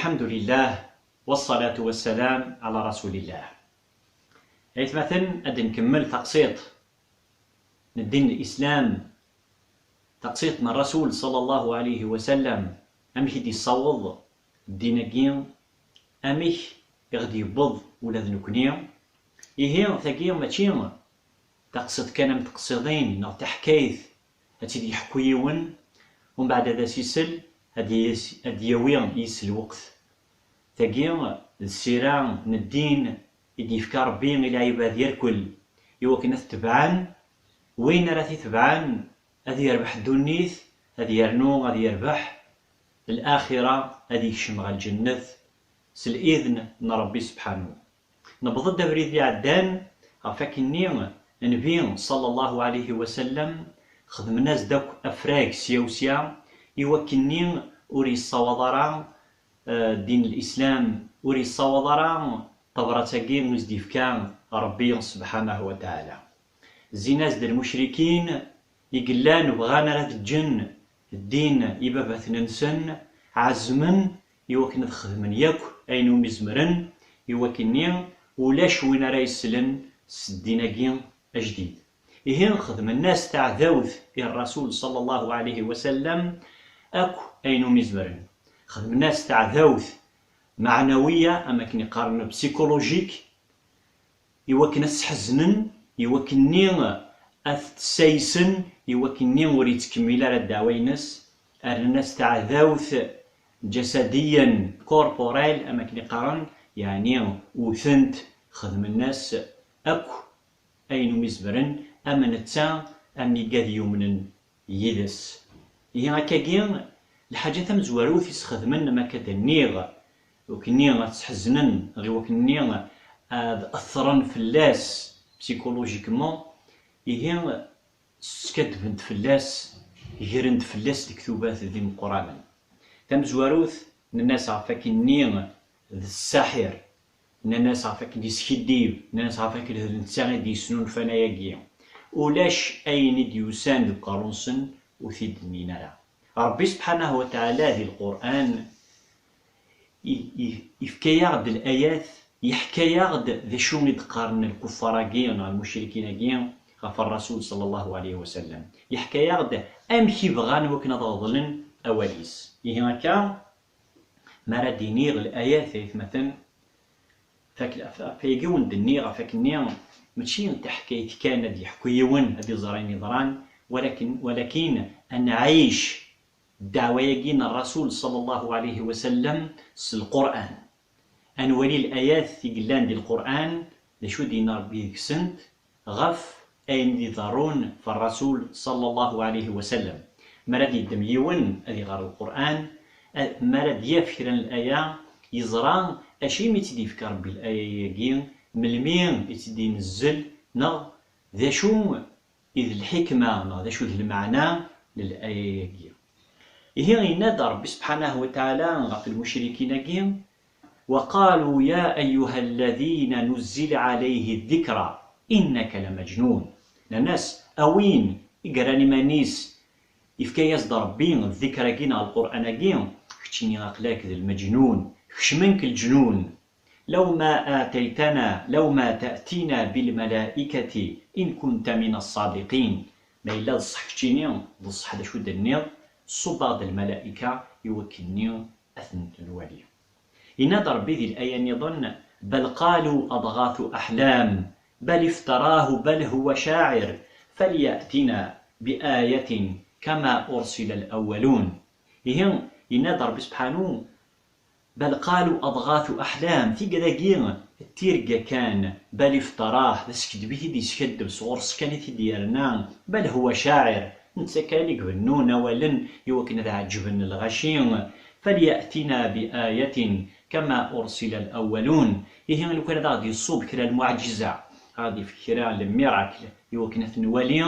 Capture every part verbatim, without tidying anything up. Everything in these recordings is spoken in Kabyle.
الحمد لله، والصلاة والسلام على رسول الله. Aytmaten, ad nkemmel taqsiṭ n ddin n Islam, taqsiṭ n Rasul ṣalla Llahu ɛalayhi wa sallam, amek i d-yessaweḍ ddin-agi, amek i ɣ-d-yewweḍ ula d nekni. Ihi, tagi mačči taqsiṭ kan am teqsiḍin neɣ taḥkayt ad tt-id-yeḥku yiwen, umbeɛd ad as-isel, ad d-yas-, ad d-yawi yis lweqt. Tagi d ssira n ddin i d-yefka Ṛebbi i lɛibad yerkel, iwakken ad t-tebɛen. Win ara t-itebɛen ad yerbeḥ ddunit, ad yernu ad yerbeḥ laxira, ad yekcem ɣer lǧennet s lidn n Ṛebbi subḥanu. Newweḍ-d abrid iɛeddan ɣef wakkenni Nnbi ṣalla Llahu ɛalayhi wa sallam xedmen-as-d akk afrag sya u sya, i wakkenni ur yessawaḍ ara, eh, ddin n Lislam, ur yessawaḍ ara tabrat-agi i s-d-yefka Ṛebbi subḥanahu wa taɛala. Zzin-as-d lmucrikin i yellan bɣan ara d-ǧǧen ddin ibabaten-nsen, ɛezmen i wakken ad xedmen yakk ayen umi zemren, i wakkenni ulac win ara yeslen s ddin-agi ajdid. Ihi xedmen-as taɛdawt i Ṛṛasul ṣalla Llahu ɛalayhi wa sallam akk ayen umi zemren. Xedmen-as taɛdawt meɛnawiya, am akken i qqaren psychologique, i wakken ad s-ḥeznen, i wakken-nni ad t-ssaysen, i wakken-nni ur yettkemmil ara ddeɛwa-ines. Rnan-as taɛdawt jasadiyen, corporel, am akken i qqaren, yeɛni wten-t, xedmen-as akk ayen umi zemren, am netta, am igad yumnen yid-s. Ihi akkagi, lḥaǧa tamezwarut i s-xedmen, am akka d-nniɣ, i wakken-nni ad t-sḥeznen, i wakken-nni ad ffren fell-as psychologiquement, ihi skaddben-d fell-as, gren-d fell-as lektubat d imeqqranen. Tamezwarut, nnan-as ɣef wakkenni d ssaḥir, nnan-as ɣef wakken yeskiddib, nnan-as ɣef wakken d netta i d-yesnulfan ayagi. Ulac ayen i d-yusan deg uqerru-nsen ur t-id-nnin ara. Ṛebbi subḥanahu wa taɛala di Lqur'an i, i, ifka-yaɣ-d layat, yeḥka-yaɣ-d d acu i d-qqaren lkuffar-agi neɣ lmucrikin-agi ɣef Ṛṛasul ṣalla Llahu ɛalayhi wa sallam. Yeḥka-yaɣ-d amek i bɣan wakken ad ɣeḍlen awal-is. Ihi akka, mi ara d-iniɣ layat, aytmaten, fak-, f-, f-, ayagi wen-d-nniɣ ɣef wakkenni, mačči d taḥkayt kan ad yeḥku yiwen ad iẓer ayen yeḍran, walakin, walakin ad nɛic ddeɛwa-yagi n Ṛṛasul ṣalla Llahu ɛalayhi wa sallam s Lqur'an. Ad nwali layat i yellan di Lqur'an, d acu d-yenna Ṛebbi deg-sent ɣef ayen i d-iḍerrun f Ṛṛasul ṣalla Llahu ɛalayhi wa sallam. Mi ara d-yeddem yiwen ad iɣer Lqur'an, a-, mi ara d-yaf kra n laya, yeẓra acimi i tt-id-yefka Ṛebbi laya-agi, melmi i tt-id-inezzel, neɣ d acu i d lḥikma neɣ d acu d lmeɛna n laya-agi. Ihi yenna-d Ṛebbi subḥanahu wa taɛala ɣef lmucrikin-agi, وقالوا يا أيها الذي نزل عليه الذكر إنك لمجنون. Nnan-as, a win i yerran iman-is, ifka-yas-d Ṛebbi ddikr-agi neɣ Lqur'an-agi, keččini aql-ak d lmeǧnun, kecmen-k leǧnun. لولا أتيتنا، لولا تأتينا بالملائكة إن كنت من الصادقين. Ma yella d ṣṣeḥ keččini, d ṣṣeḥ d acu d-tenniḍ, ṣubb-aɣ-d lmalayka i wakken-nni ad ten-nwali. Yenna-d Ṛebbi di laya nniḍen, بل قالوا أضغاث أحلام بل افتراه بل هو شاعر فليأتنا بآية كما أرسل الأولون. Ihi, yenna-d Ṛebbi Sebḥanu: بل قالوا أضغاث أحلام. Tigad-agi d tirga kan, بل افتراه, d askedb i t-id-yeskaddeb sɣur-s kan i t-id-yerna, بل هو شاعر, netta kan i ibennun awalen i wakken ad ɛeǧben lɣaci. فليأتنا بآية كما أرسل الأولون. Ihi, lukan ad aɣ-d-iṣub kra n lmuɛǧiza, ad aɣ-d-ifk kra n lmirakl i wakken ad t-nwali,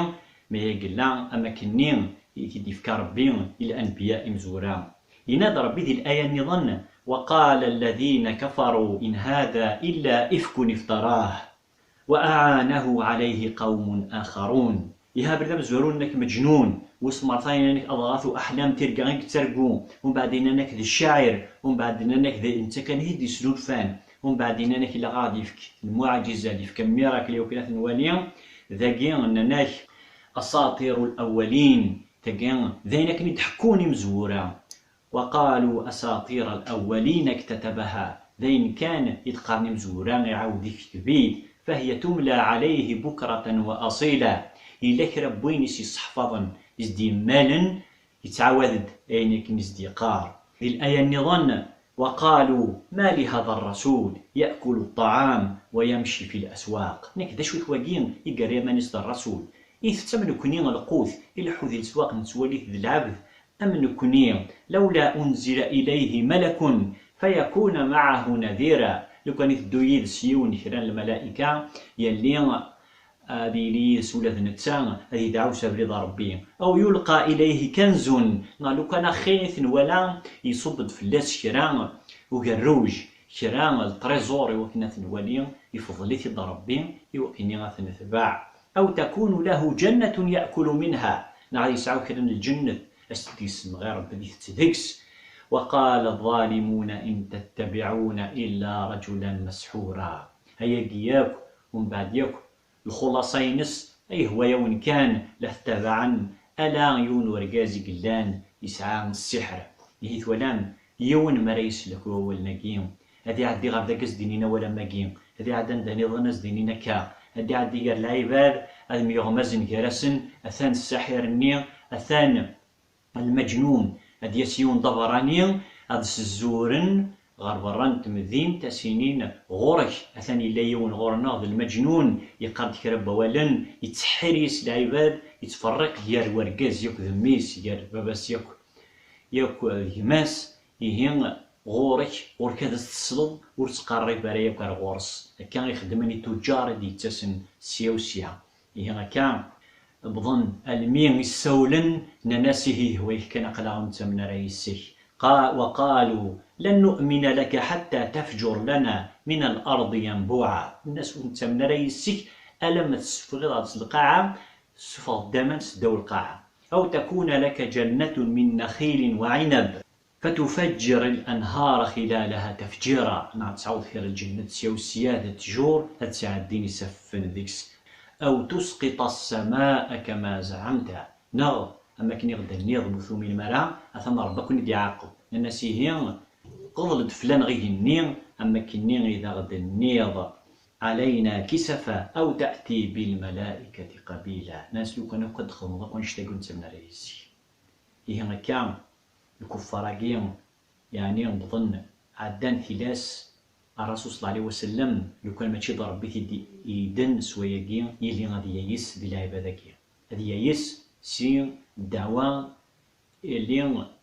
ma yella am akken-nni i t-id-ifka Ṛebbi i lanbiya imezwura. Yenna-d Ṛebbi di laya nniḍen: وقال الذين كفروا إن هذا إلا إفك افتراه وأعانه عليه قوم آخرون. Ihi abrid amezwaru nnek meǧnun, wis mertayen nnek أضغاث أحلام, tirga i yettargu, umbeɛd yenna-ak d ccɛir, umbeɛd yenna-ak d netta kan i t-id-yesnulfan, umbeɛd yenna-ak ilaq ad yefk lmuɛǧiza, ad yefk miracle i wakken ad t-nwali, dagi nnan-ak أساطير الأولين, tagi d ayen akken i d-ḥekkun imezwura. وقالوا أساطير الأولين اكتتبها, d ayen kan i d-qqaren imezwura, iɛawed iketb-it, فهي تملى عليه بكرة وأصيلا. Yella kra n wayen i s-yesseḥfaḍen, i s-d-yemmalen, yettɛawad-d ayen akken i s-d-yeqqar. Di laya nniḍen: وقالوا ما لهذا الرسول يأكل الطعام ويمشي في الأسواق. Nek d acu-t wagi i yerra iman-is d ṛṛasul, itett am nekni lqut, ileḥḥu di leswaq, nettwali-t d lɛebd am nekni. لولا أنزل إليه ملك فيكون معه نذيرا. Lukan iteddu yid-s yiwen kra n lmalayka, yalli ad yili yid-s ula d netta, ad yedɛu s abrid n Ṛebbi. أو يلقى إليه كنز, neɣ lukan axi i t-nwala, iṣubb-d fell-as kra ugerruj, kra n ltṛiẓur i wakken ad t-nwali, ifeḍl-it-id Ṛebbi i wakken ad t-netbeɛ. أو تكون له جنة يأكل منها, neɣ ad yesɛu kra n lǧennet, ad s-d-yessemɣi Ṛebbi ad itett deg-s. وقال الظالمون إن تتبعون إلا رجلا مسحورا. Ayagi yakk, umbeɛd yakk, lxulaṣa-ines, ay hwa-yawen kan, la tettabaɛen ala yiwen urgaz i yellan yesɛa ssiḥr. Ihi twalam, yiwen mi ara yesla akk i wawalen-agi, ad iɛeddi ɣer da ad s-d-inin awal am wagi, ad iɛeddi anda nniḍen ad s-d-inin akka, ad iɛeddi gar lɛibad, ad myeɣmazen gar-asen, atan ssaḥir-nni, atan lmeǧnun, ad d-yas yiwen d aberrani, ad s-zzuren ɣer berra n temdint, ad s-inin: ɣur-k, atan yella yiwen ɣur-neɣ d lmeǧnun, yeqqar-d kra n wawalen, yettseḥḥir yis lɛibad, yettferriq gar wergaz yakk d mmi-s, gar baba-s yakk, yakk d gma-s. Ihi ɣur-k, ɣur-k ad as-tesleḍ, ur ttqerrib ara yakk ar ɣur-s. Akka i xeddmen ituǧǧar i d-yettasen sya u sya. Ihi akka, wwḍen almi i ssawlen, nnan-as: ihi hwa-yak kan, aql-aɣ ur nettamen ara yis-k. Qa-, وقالوا لن نؤمن لك حتى تفجر لنا من الأرض ينبوعا. Nnan-as ur nettamen ara yis-k alamma tessufɣeḍ-aɣ-d s lqaɛa, tessufɣeḍ-d aman s ddaw lqaɛa. أو تكون لك جنة من نخيل وعنب فتفجر الأنهار خلالها تفجيرا. Neɣ ad tesɛuḍ kra n lǧennet sya u sya d ttjur, ad ttɛeddin isaffen deg-s. أو تسقط السماء كما زعمت. Neɣ, am akken i ɣ-d-tenniḍ, ma ur tuminm ara, atan Ṛebbi ad ken-id-iɛaqeb. Nnan-as: ihi, qeḍl-d fell-aneɣ igenni, am akkenni i d aɣ-d-tenniḍ, علينا كسفا أو تأتي بالملائكة قبيلا. Nnan-as: lukan akk ad d-txedmeḍ akk annect-agi ur nettamen ara yis-k. Ihi akka, lkuffar-agi, yeɛni, wwḍen, ɛeddan tilas, Ṛṛasul ṣella Llahu ɛalayhi wa sallam, lukan mačči d Ṛebbi i t-id-, iden s wayagi, yili ad yayes di lɛibad-agi. Ad yayes si ddeɛwa, yili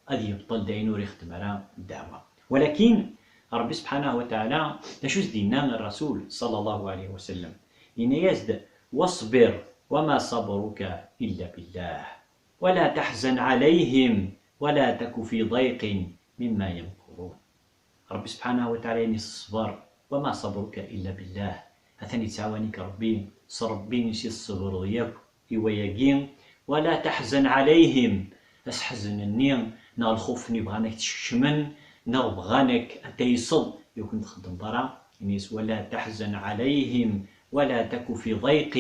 ad yebṭel d ayen ur ixeddem ara ddeɛwa. Walakin, Ṛebbi subḥanahu wa taɛala, d acu i s-d-yenna Ṛṛasul ṣella Llahu ɛalayhi wa sallam? Yenna-yas-d: واصبر وما صبرك إلا بالله. ولا تحزن عليهم ولا تك في ضيق مما يمكرون. Ṛebbi subḥanahu wa taɛala yenna-yas: ṣber, وما صبرك إلا بالله. Atan yettɛawan-ik Ṛebbi, s Ṛebbi i s-tṣebreḍ yakk i wayagi. ولا تحزن عليهم. Aseḥzen-nni neɣ lxuf-nni bɣan ad k-d-skecmen, neɣ bɣan ad k-, ad tayseḍ, ur ken-txeddmeḍ ara. Yenna-yas: ولا تحزن عليهم ولا تك في ضيق.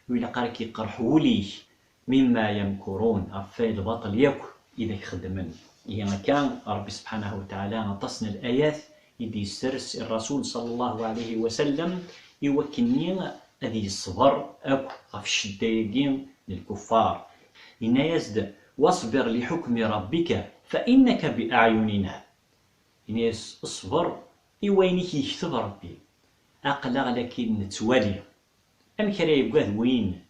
Ur ilaq ara k-iqerḥ wul-ik. مما يمكرون, ɣef wayen lbaṭel yakk i d ak-xeddmen. Ihi akka, Ṛebbi subḥanahu wa taɛala aṭas n layat i d-yessers i Ṛṛasul ṣella Llahu ɛalayhi wa sallam, i wakken-nni ad yeṣber akk ɣef ccedda-agi, n lkuffar. Yenna-yas-d: "Wasbir li ḥukmi rabbika fa innaka bi aɛyunina." Yenna-yas: "Ṣber i wayen i k-yekteb Ṛebbi, aql-aɣ lakin nettwali." Amek ara yagad win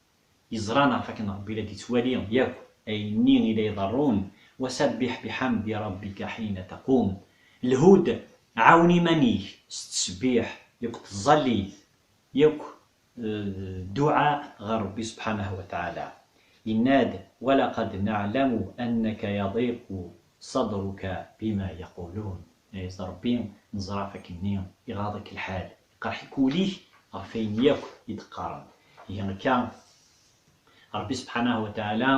yeẓran ɣef akken Ṛebbi la d-yettwali yakk ayenni i la iḍerrun? "Wasabbih biḥamdi rabbika ḥina taqum." Lhu-d, ɛawen iman-ik s ttesbiḥ, yakk tẓallit, yakk, eh, dduɛa ɣer Ṛebbi subḥanahu wa taɛala. Yenna-d: "Walaqad naɛlamu annaka yadiqu sadruka bima yaqulun." Yenna-yas Ṛebbi: "Neẓra ɣef akkenni iɣaḍ-ik lḥal, iqerḥ-ik wul-ik ɣef wayen yakk i d-qqaren." Ihi akka, Ṛebbi subḥanahu wa taɛala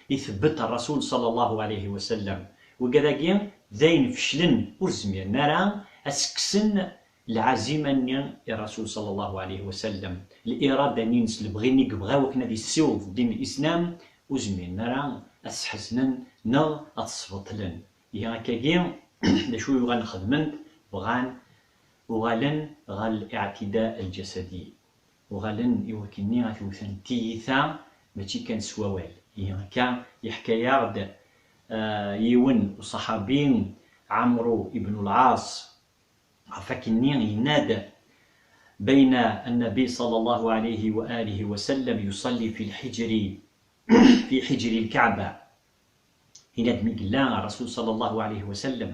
itebbet Ṛṛasul ṣalla Llahu ɛalayhi wa sallam. Wigad-agi d ayen feclen, ur zmiren ara ad s-kksen lɛazima-nni i Ṛṛasul ṣalla Llahu ɛalayhi wa sallam, lirada-nni-ines, lebɣi-nni yebɣa wakken ad yessiweḍ ddin n Lislam, ur zmiren ara ad s-ḥeznen neɣ ad t-sbeṭlen. Ihi akkagi, d acu yuɣalen xedmen-t? Bɣan, uɣalen ɣer liɛtida lǧasadi. Uɣalen i wakken-nni ad t-wten tiyita, mačči kan s wawal. Ihi akka, yeḥka-yaɣ-d, ah, yiwen uṣaḥabi, Ɛamru ibn Lɛaṣ, ɣef wakken-nni yenna-d: "Bayna annabi ṣalla Llahu ɛalayhi wa alihi wa sallam yuṣalli fi lḥijri, fi ḥijri lkaɛba." Yenna-d mi yella Ṛṛasul ṣalla Llahu ɛalayhi wa sallam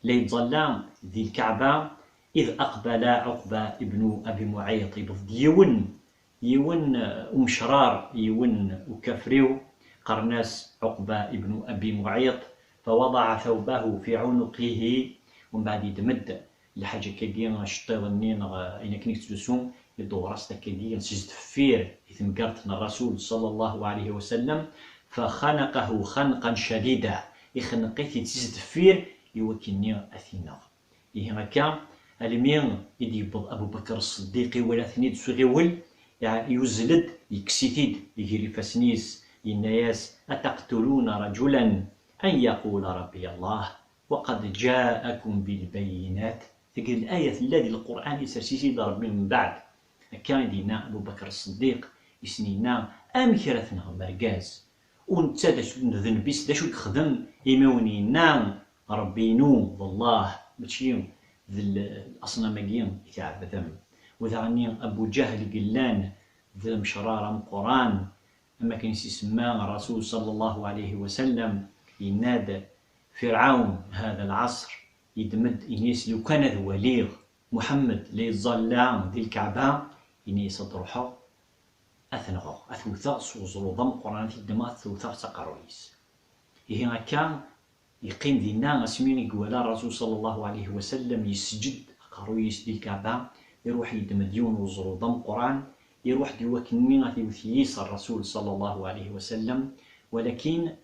la yettẓalla di lkaɛba, "id aqbala Uqba ibnu Abi Muɛiṭ." Yewweḍ-d yiwen, yiwen, eh, umecrar, yiwen ukafriw, qqaren-as Uqba ibnu Abi Muɛiṭ, "fawadaɛ thawbahu fi ɛunuqihi." Umbeɛd yeddem-d lḥaǧa akkagi, aceṭṭiḍ-nni neɣ ayen akken i yettlusu, iḍewwer-as-t akkagi s deffir i temgart n Ṛṛasul ṣalla Llahu ɛalayhi wa sallam, "faxanaqahu xanqan cadida." Ixneq-it-id s deffir i wakken-nni ad t-ineɣ. Ihi akka, almi i d-yewweḍ Abu Bakr Ṣṣeddiq, iwala-ten-id s uɣiwel, yuzzel-d, yekkes-it-id gar ifassen-is, yenna-yas: "Ataqtuluna rajulan an yaqula Rabbi Allah wa qad jaakum bil bayyinat." Tagi d laya tella di Lqur'an, isers-it-id Ṛebbi mbeɛd. Akka i d-yenna Abu Bakr Ṣṣeddiq, i sen-yenna: "Amek ara tenɣem argaz? U netta d acu, d nnbi-s, d acu i yexdem imi wen-yenna Ṛebbi-inu d Allah, mačči d l-, laṣnam-agi i tɛebdem?" U daɣen-nni Abu Ǧahl i yellan d amecrar ameqqran, am akken i s-isemma Ṛṛasul ṣalla Llahu ɛalayhi wa sallam, yenna-d: "Firɛawn hada lɛaṣr", yeddem-d, yenna-yas: "Lukan ad waliɣ Muḥemmed la yettẓalla di lkaɛba, yenna-yas ad d-ruḥeɣ, ad t-nɣeɣ, ad t-wteɣ s uẓru d ameqqran, ad t-ddmeɣ, ad t-wteɣ s aqerruy-is." Ihi akka, yeqqim dinna asmi i iwala Ṛṛasul ṣalla Llahu ɛalayhi wa sallam yesseǧǧed aqerruy-is di lkaɛba, iruḥ yeddem-d yiwen n uẓru d ameqqran, iruḥ-d i wakken-nni ad t-iwet yis Ṛṛasul ṣalla Llahu ɛalayhi wa sallam, walakin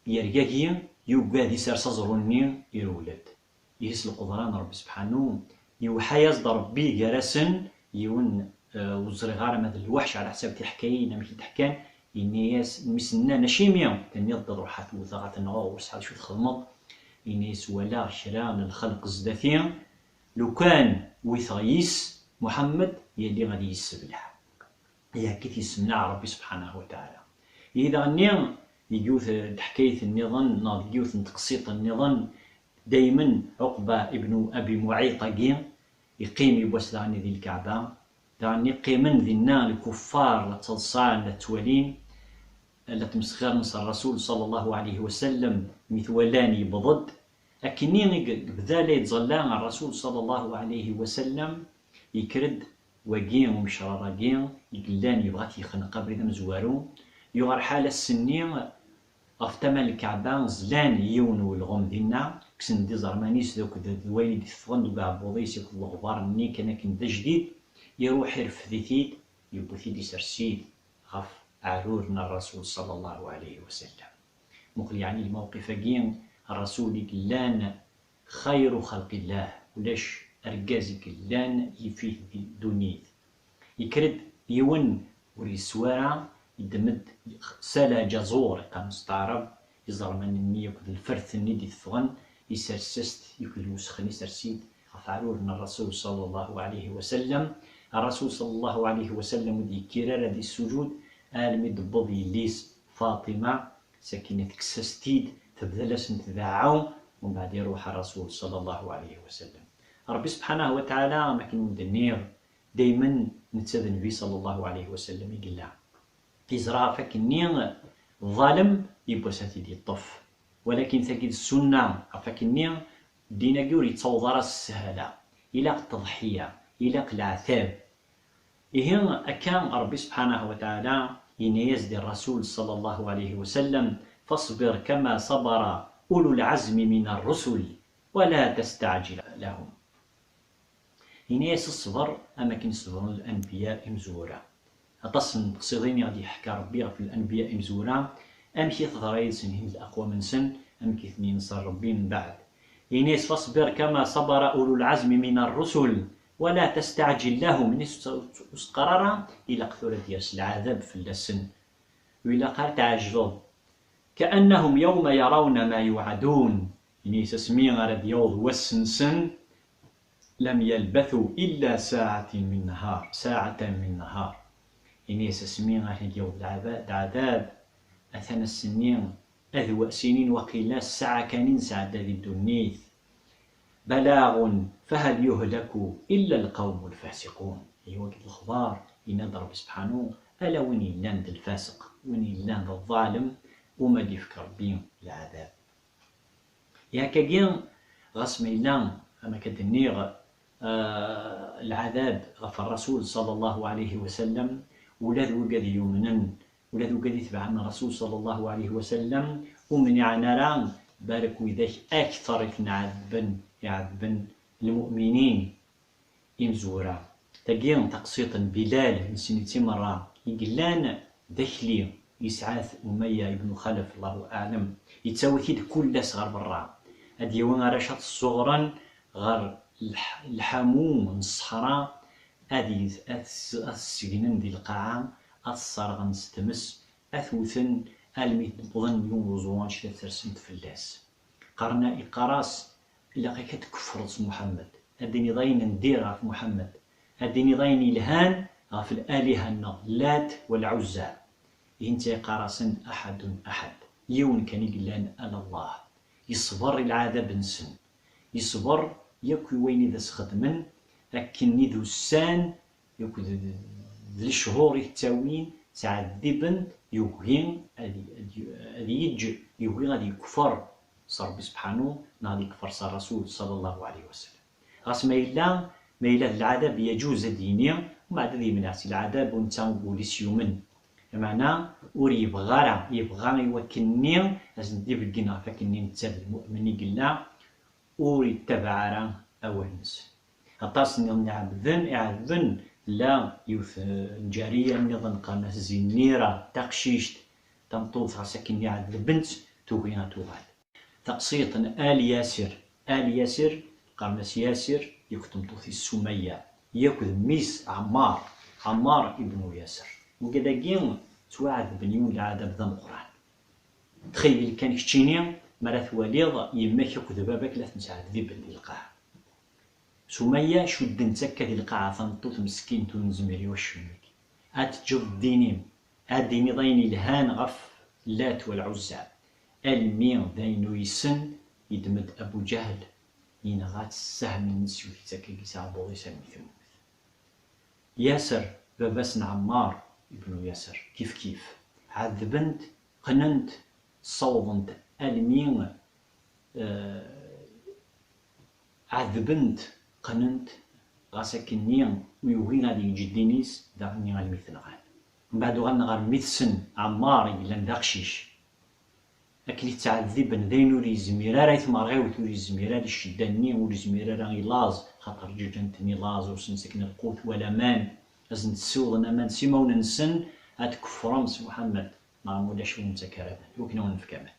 yergagi, yugad isers aẓru-nni, irewwel-d. Ihi s lqudra n Ṛebbi subḥanu, yewḥa-yas-d Ṛebbi gar-asen yiwen, eh, ur ẓriɣ ara ma d lweḥc ɛla ḥsab tiḥkayin amek i d-ḥkan, yenna-yas, mi s-nnan: "Acimi tenniḍ-d ad ruḥeɣ ad t-wteɣ, ad t-nɣeɣ, ur tesɛiḍ acu txedmeḍ?" Yenna-yas: "Walaɣ kra n lxelq zdat-i, lukan witeɣ yis Muḥemmed, yali ad iyi-issebleɛ." Ihi akka i t-yessemneɛ Ṛebbi subḥanahu wa taɛala. Ihi daɣen-nni, deg yiwet n teḥkayt nniḍen, neɣ deg yiwet n teqsiṭ nniḍen, daymen Ɛuqba ibnu Abi Muɛiṭ-agi, yeqqim yiwwas daɣen di lkaɛba, daɣen-nni qqimen dinna lkuffar, la ttaḍsan, la ttwalin, la ttmesxiren s Ṛṛasul ṣalla Llahu ɛalayhi wa sallam, mi t-walan yewweḍ-d. Akkenni i yebda la yettẓalla Ṛṛasul ṣalla Llahu ɛalayhi wa sallam, yekker-d wagi umecrar-agi i yellan yebɣa ad t-yexneq abrid amezwaru, yuɣ ɣer lḥal ass-nni ɣef tama n lkaɛba zlan yiwen n ulɣem dinna, kksen-d iẓerman-is d akked d wayen i d-iteffɣen deg uɛebbuḍ-is akked leɣbar-nni kan akken d ajdid, iruḥ irfed-it-id, yewwi-t-id isers-it ɣef aɛrur n Ṛṛasul ṣalla Llahu ɛalayhi wa sallam. Muqel yeɛni lmawqif-agi, Ṛṛasul i yellan xayru xalqillah, ulac argaz i yellan yif-it di ddunit. Yekker-d yiwen ur yeswi ara, yeddem-d sala ǧaẓur, iqqaren s taɛrabt, iẓerman-nni akked lfert-nni d-iteffɣen, isers-as-t, akked lwesx-nni isers-it ɣef aɛrur n Ṛṛasul ṣalla Llahu ɛalayhi wa sallam. Ṛṛasul ṣalla Llahu ɛalayhi wa sallam ur d-yekkir ara di ssuǧud almi d-tewweḍ yelli-s Faṭima, sakin tekkes-as-t-id, tebda la sen-tbeɛɛu, umbeɛd iruḥ Rasul ṣalla Llahu ɛalayhi wa sallam. Ṛebbi subḥanahu wa taɛala, am akken wen-d-nniɣ, daymen netta d Nnbi ṣalla Llahu ɛalayhi wa sallam i yella. Yeẓra ɣef akken-nni ẓẓalem, yiwwas ad t-id-yeṭṭef. Walakin tagi d ssunna, ɣef akken-nni ddin-agi ur yettaweḍ ara s sshala. Ilaq ṭṭeḍḥiya, ilaq leɛtab. Ihi akka Ṛebbi subḥanahu wa taɛala yenna-yas-d i Ṛṛasul ṣalla Llahu ɛalayhi wa sallam: فاصبر كما صبر أولو العزم من الرسل ولا تستعجل لهم. Ini-as ṣṣber am akken ṣebren lanbiya imezwura. Aṭas n teqsiḍin i ɣ-d-yeḥka Ṛebbi ɣef lanbiya imezwura, amek i teḍra yid-sen hin d aqwam-nsen, amek i ten-yenṣer Ṛebbi mbeɛd. Ini-as: فاصبر كما صبر أولو العزم من الرسل ولا تستعجل لهم. Ini-as ur s-qqar ara ilaq tura ad d-yers lɛadab fell-asen. Ur ilaq ara tɛejleḍ. كأنهم يوم يرون ما يوعدون. Ini-as asmi ara d-yaweḍ wass-nsen, لم يلبثوا إلا ساعة من نهار، ساعة من نهار. Ini-as asmi ara d-yaweḍ lɛaba-, lɛadab, atan ass-nni ad wa-, sinin waqila ssaɛa kan i nesɛedda di ddunit. بلاغ فهل يهلك إلا القوم الفاسقون. Ihi wagi d lexbar, yenna-d Ṛebbi subḥanu, ala win yellan d lfasiq, win yellan d ḍalem, uma d-yefk Ṛebbi lɛadab. Yakkagi, ɣas ma yella, am akka d-nniɣ, ah, lɛadab ɣef Ṛṛasul ṣalla Llahu ɛalayhi wa sallam, ula d wigad yumnen, ula d wigad itebɛen Ṛṛasul ṣalla Llahu ɛalayhi wa sallam, ur mniɛen ara, barek widak akteṛ i ten-ɛadben, iɛadben lmu'minin imezwura. Tagi taqsiṭ n Bilal, nessen-itt i meṛṛa, i yellan d akli, yesɛa-t Umayya ibn Xalaf, Allahu aɛlam, yettawi-t-id kul ass ɣer beṛṛa. Ad d-yawi arrac ad t-ssuɣren ɣer lḥ-, lḥamu n ṣṣeḥra, ad y-, ad s-, ad t-ssegnen di lqaɛa, ad t-sserɣen s tmes, ad t-wten almi d-wwḍen yiwen uẓru annect-a tersemt fell-as. Qqaren, iqqar-as: ilaq-ak ad tkefreḍ s Muḥemmed, ad d-tiniḍ ayen n dir ɣef Muḥemmed, ad d-tiniḍ ayen yelhan ɣef laliha-nneɣ Lat wa Lɛuzza. Ihi netta yeqqar-asen: أحد أحد, yiwen kan i yellan, ala Allah. Yeṣber i lɛadab-nsen, yeṣber yakk i wayen i d as-xedmen, akken i d ussan akked d, d, d lechur i t-ttawin, ttɛeddiben, yugi ad, ad, ad yeǧǧ, yugi ad yekfer s Ṛebbi subḥanu, neɣ ad yekfer s Ṛṛasul ṣalla Llahu ɛalayhi wa sallam. Ɣas ma yella, ma yella d lɛadab, yaǧuz ad d-yini, umbeɛd ad yemneɛ si lɛadab u netta ul-is yumen. Lameɛna ur yebɣa ara, yebɣa i wakken-nni ad sen-d-ibeggen ɣef wakken-nni netta d lmu'min i yella, ur yettabaɛ ara awal-nsen. Aṭas nniḍen iɛebden, iɛedben, tella yiwet, eh, n lǧariya nniḍen qqaren-as Zinnira, taqcict, tameṭṭut, ɣas akken iɛedben-tt, tugi ad tuɣal. Taqsiṭ n Al Yasir. Al Yasir, qqaren-as Yasir, yakk d tmeṭṭut-is Sumayya, yakk d mmi-s Ɛemmar, Ɛemmar ibnu Yasir. Wigad-agi ttwaɛedben yiwen lɛadab d ameqqran. Txeyyel kan keččini, mi ara twaliḍ yemma-k akked baba-k la ten-ttɛeddiben di lqaɛa. Sumayya cudden-tt akka di lqaɛa, tameṭṭut meskint ur nezmir i wacemma-k. Ad teǧǧeḍ ddin-im, ad d-tiniḍ ayen yelhan ɣef Lat wa Lɛuzza, almi d ayen uysen, yeddem-d Abu Ǧahl, yenɣa-tt s ssehem-ines, yewwet-itt akkagi s aɛebbuḍ-is almi temmut. Yasir, baba-s n Ɛemmar ibnu Yasir, kifkif. Ɛedben-t, qqnen-t, ssawḍen-t almi, eh, ɛedben-t, qqnen-t, ɣas akkenni ur yugi ad yeǧǧ ddin-is, daɣen almi t-nɣan. Mbeɛd uɣalen ɣer mmi-tsen Ɛemmar i yellan d aqcic. Akken i ttɛeddiben d ayen ur yezmir ara i tmerɣiwt, ur yezmir ara i ccedda-nni, ur yezmir ara i laẓ, xaṭer ǧǧan-ten i laẓ, ur sen-ttaken lqut wala aman, ad sen-ssiwḍen aman s imawen-nsen, ad kefren s Muḥemmed, neɣ ma ulac ur nettak ara aman, iwakken ad wen-nefk aman.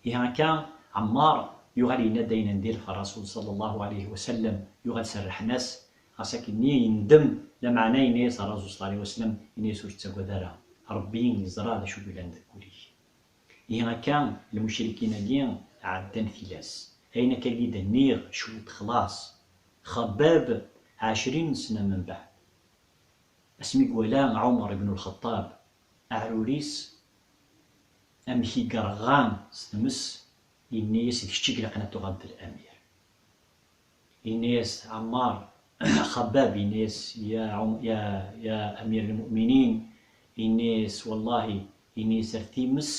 Ihi akka, Ɛemmar yuɣal yenna-d ayen n diri ɣef Ṛṛasul ṣalla Llahu ɛalayhi wa sallam, yuɣal serrḥen-as, ɣas akkenni yendem, lameɛna yenna-yas Ṛṛasul ṣalla Llahu ɛalayhi wa sallam, yenna-yas ur ttagad ara, Ṛebbi yeẓra d acu yellan deg wul-ik. Ihi akka, lmucrikin-agi ɛeddan tilas. Ayen akkagi d-nniɣ, cwiṭ xlaṣ. Xebbab, ɛecrin sna membeɛd. Asmi i iwala Ɛumer ibn Lxeṭṭab, aɛrur-is amek i yerɣa s tmes, yenna-yas: "D kečč i ilaqen ad tuɣaleḍ d lamir." Yenna-yas Ɛemmar, Xabbab, yenna-yas: "Ya Ɛum-, ya, ya Amir lmuminin," yenna-yas, "wallahi," yenna-yas, "ar times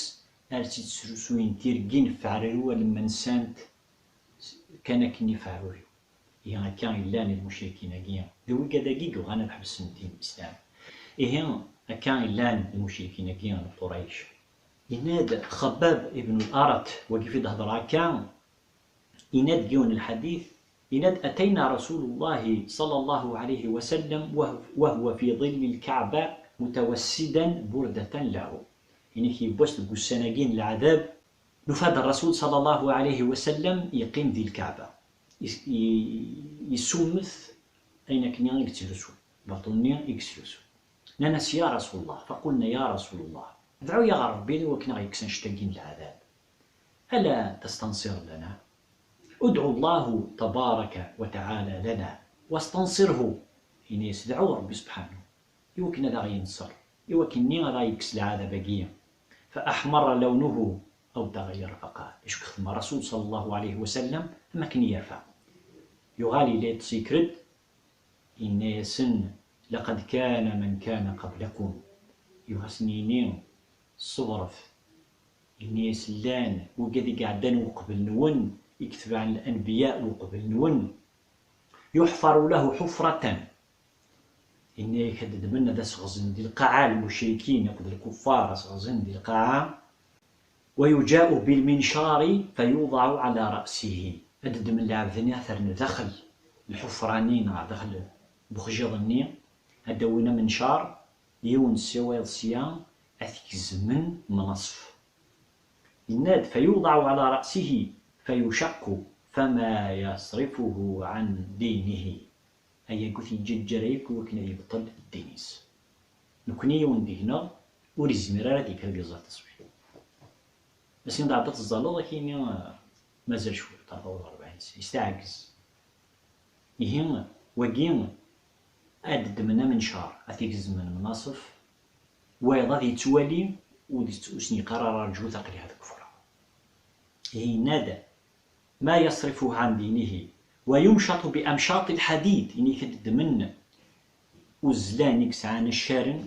ar tt-id-srusuyen tirgin f ɛerru alemma nsant kan akken i f ɛerru-w." Ihi akka i llan lmucrikin-agi, d wigad-agi i yuɣan ad ḥebsen ddin n Islam. Ihi akka i llan lmucrikin-agi n Qurayc. Yenna-d Xabbab ibn al-Arat, wagi fi d-hedreɣ akka, yenna-d deg yiwen n lḥadit, yenna-d: "Atayna Rasulullah sallallahu alayhi wa sallam wa-, wa huwa fi ḍilli l-Kaɛba mutawassidan burdatan lahu." Yenna-k yiwwas deg ussan-agi n leɛdab, nufa-d Rasul sallallahu alayhi wa sallam yeqqim di Lkaɛba, is-, i-, yessummet ayen akken i yettlusu, baṭu-nni i yesslusu. Nnan-as: "Ya Rasulullah," faqulna: "Ya Rasulullah, dɛu-yaɣ ɣer Rebbi i wakken ad ɣ-yekkes annect-agi n leɛdab. Ala tastanṣir lana? Udɛu Allahu tabaraka wa taɛala lana, wastanṣirhu." Ini-as: "Dɛu Rebbi subḥanu i wakken ad aɣ-yenṣer, i wakken-nni ad aɣ-yekkes leɛdab-agi." Fa aḥmarra lawnuhu aw taɣayyara faqal. Acu yexdem Rasul sallallahu alayhi wa sallam, am akken yerfa. Yuɣal yella yeṭṭes yekker-d, yenna-yasen: "Laqad kana man kana qablakum." Yuɣ-asen yini: "Ṣebret." Yenna-yas: "Llan wigad i iɛeddan uqbel-nwen, i yetebɛen lanbiya uqbel-nwen. Yuḥfaru lahu ḥufratan." Yenna-yak ad ddmen ad as-ɣzen di lqaɛa lmucrikin akked lkuffar, as-ɣzen di lqaɛa. "Wa yuǧa'u bil mincar fa yuḍa'u ala ra'sihi." Ad ddmen lɛebd-nni ad t-rren daxel lḥufra-nni neɣ daxel n uxjiḍ-nni, ad d-awin amencar, yiwen ssiwayeḍ sya, ad t-gezmen mnaṣef. Yenna-d: "Fa yuḍa'u ala ra'sihi fa yucaqqu fama yasrifuhu an dinihi." Ayagi ur t-yeǧǧaǧǧara yakk i wakken ad yebṭel ddin-is. Nekni yiwen deg-neɣ ur izmir ara ad yekker ad iẓer taswiɛt. Asin dɣa ad teẓẓaleḍ akini, eh, mazal cwiṭ, ad taweḍ rebɛin sna, yesteɛgez. Ihi, wagi, ad ddmen amencar, ad t-gezmen mnaṣef, wayeḍ ad yettwali, ur d-, ur sen-yeqqar ara: "Rǧut, aql-i ad kefreɣ." Ihi yenna-d: "Ma yasrifuhu an dinihi, wa yumcaṭu bi amcaṭi lḥadid", ini-k ad ddmen uzzlan i yesɛan accaren,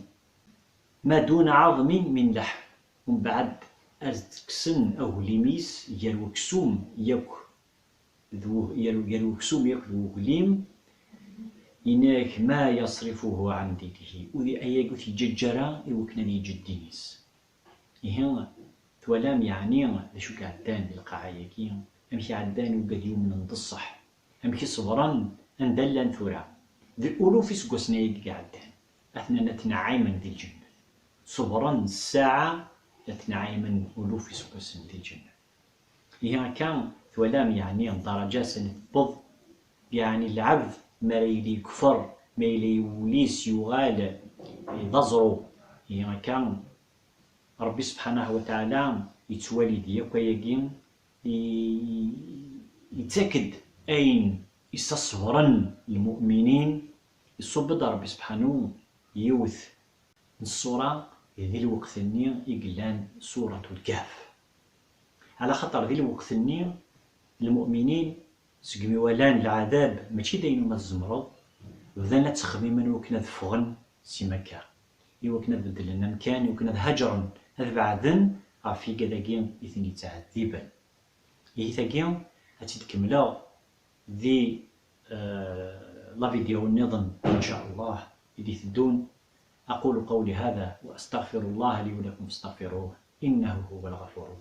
"ma duna ɛaḍmin min laḥm", umbeɛd ad s-d-kksen aglim-is gar weksum yakk d u-, gar, gar weksum yakk d wuglim, ini-k: "Ma yasrifuhu an dinihi", ur, ayagi ur t-yeǧǧaǧǧa ara i wakken ad yeǧǧ ddin-is. Ihi, twalam yeɛni d acu i iɛeddan di lqaɛa-agi, amek i ɛeddan wigad yumnen d ṣṣeḥ, amek i ṣebren anda llan tura, di uluf iseggasen-agi i iɛeddan, atnan ad tneɛɛimen di lǧennet. Ṣebren ssaɛa, ad tneɛɛimen uluf iseggasen di lǧennet. Ihi akka twalam, yeɛni, ddaraǧa sani tewweḍ, yeɛni, lɛebd mi ara yili yekfer, ma yella wul-is yuɣal d aẓru, ihi akka Ṛebbi subḥanahu wa taɛala yettwali-d yakk ayagi, i-, yettak-d ayen i s-ṣebren lmu'minin, iṣubb-d Ṛebbi subḥanu yiwet n ṣṣura di lweqt-nni i yellan Suratul Kahf. Ɛla xaṭer di lweqt-nni, lmu'minin, segmi walan leɛdab, mačči d ayen umi tzemreḍ, bdan la ttxemmimen i wakken ad ffɣen si Makka, i wakken ad beddlen amkan, i wakken ad haǧren, ad beɛden ɣef yigad-agi i ten-yettɛeddiben. Ihi tagi, ad tt-id-kemmleɣ di, eh, la vidéo nniḍen, in ca Allah, i d-iteddun. أقول قولي هذا وأستغفر الله لي ولكم فاستغفروه إنه هو الغفور الرحيم.